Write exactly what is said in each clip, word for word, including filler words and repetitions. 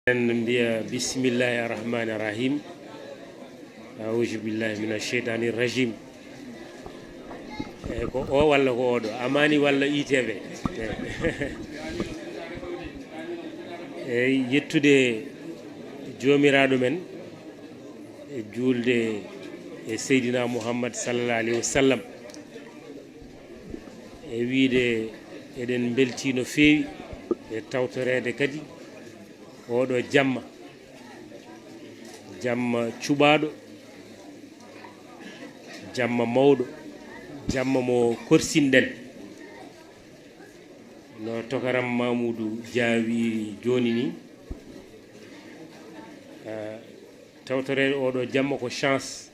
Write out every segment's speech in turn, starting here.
En mbiya bismillahi arrahmani arrahim. Auzu billahi min asheytani rajim. Eyi, ko o walla ko oɗo? Amani walla I T V? Eyi, yettude Joomiraaɗo men e juulde e Seydina Muhammad sallallahu alayhi wa sallam, e wiide eɗen mbeltii no feewi e tawtoreede kadi oɗo jamma, jamma cuɓaaɗo, jamma mawɗo, jamma mo korsinɗen. No tokaram Mamoudou Dia wiiri jooni ni, ah, tawtoreede oɗo jamma ko chance.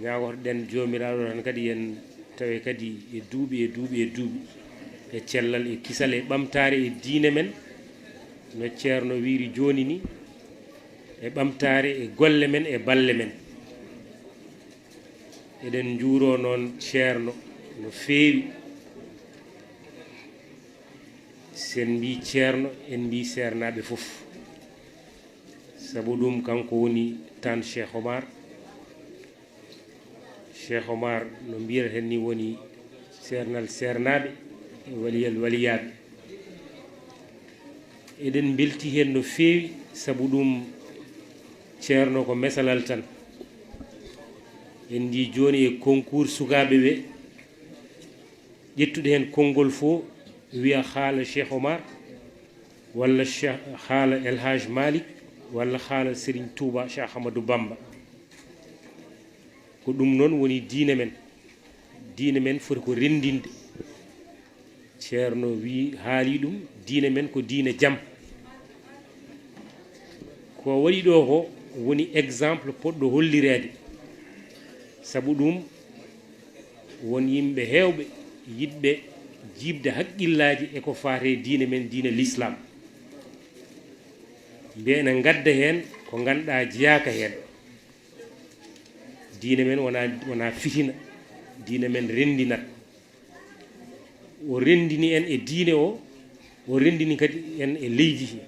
Ñaagotoɗen Joomiraaɗo tan kadi yen tawe kadi e duuɓi e duuɓi e duuɓi, e cellal e kisal e ɓamtaare e diine men, no Ceerno wiiri jooni ni, e ɓamtaare e golle men e balle men. Eɗen njuuroo noon Ceerno no feewi. Sen mbii Ceerno, en mbii seernaaɓe fof. Sabu ɗum, kanko woni tan Cheikh Omar. Cheikh Omar, no mbiyeten ni, woni seernal seernaaɓe e waliyal waliyaaɓe. Eɗen mbelti heen no feewi, sabu ɗum, Ceerno ko mesalal tan. En njii jooni e concours sukaaɓe ɓe, ƴettude heen konngol fof, wiya haala Cheikh Omar, walla Cheikh, haala El Hadj Malick, walla haala Serigne Touba Cheikh Ahmadou Bamba. Ko ɗum noon woni diine men. Diine men foti ko renndinde. Ceerno wi, haali ɗum, diine men ko diine jam. Ko waɗi ɗo ko woni exemple poɗɗo hollireede. Sabu ɗum, won yimɓe heewɓe yiɗɓe jiiɓde haqqillaaji e ko faati e diine men, diine l'islam. Mbiya ene ngadda heen ko ngannduɗaa jeyaaka heen. Diine men wona, wona fitina, diine men renndinat. O renndini en e diine o, o renndini kadi en e leydi he.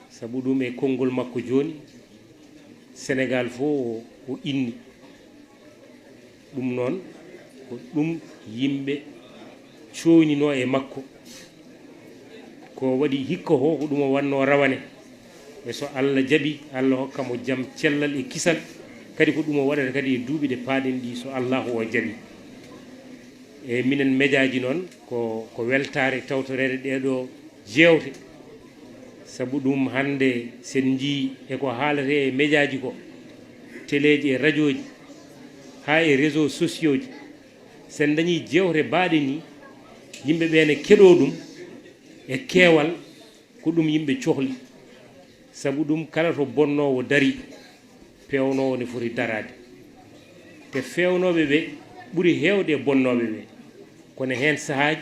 Sabu ɗum, e konngol makko jooni, Senegaal fof o, o inni. Ɗum noon, ko ɗum yimɓe cooyninoo e makko. Ko waɗi hikka o, ko ɗum o waɗnoo rawane. E so Allah jaɓi, Allah hokka mo jam, cellal e kisal. Kadi ko ɗum o waɗata kadi e duuɓi ɗe paaɗen ɗi, so Allahu o jaɓi. E minen mejaaji noon, ko, ko weltaare tawtoreede ɗee ɗoo jeewte. Sabu ɗum, hannde sen njii e ko haaletee e mejaaji ko, teleeji e rajooji, haa e réseaux sociaux ji, sen ndañii jeewte baaɗe nii, yimɓe ɓee ne keɗoo ɗum e keewal, ko ɗum yimɓe cohli. Sabu ɗum, kala to bonnoowo darii, peewnoowo ne foti daraade. Te feewnooɓe ɓe ɓuri heewde e bonnooɓe ɓe. Kono heen sahaaji,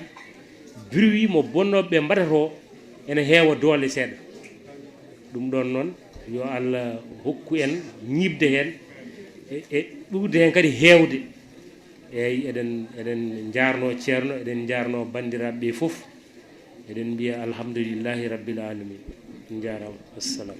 bruit mo bonnooɓe ɓe mbaɗata o ene heewa doole seeɗa. Ɗum ɗoon noon, yo Allah hokku en ñiiɓde heen e, e ɓurde heen kadi heewde. Eeyi, eɗen, eɗen njaarnoo Ceerno, eɗen njaarnoo banndiraaɓe ɓe fof. Eɗen mbiya alhamdulillahi rabbil alamin. On njaaraama. Wassalam.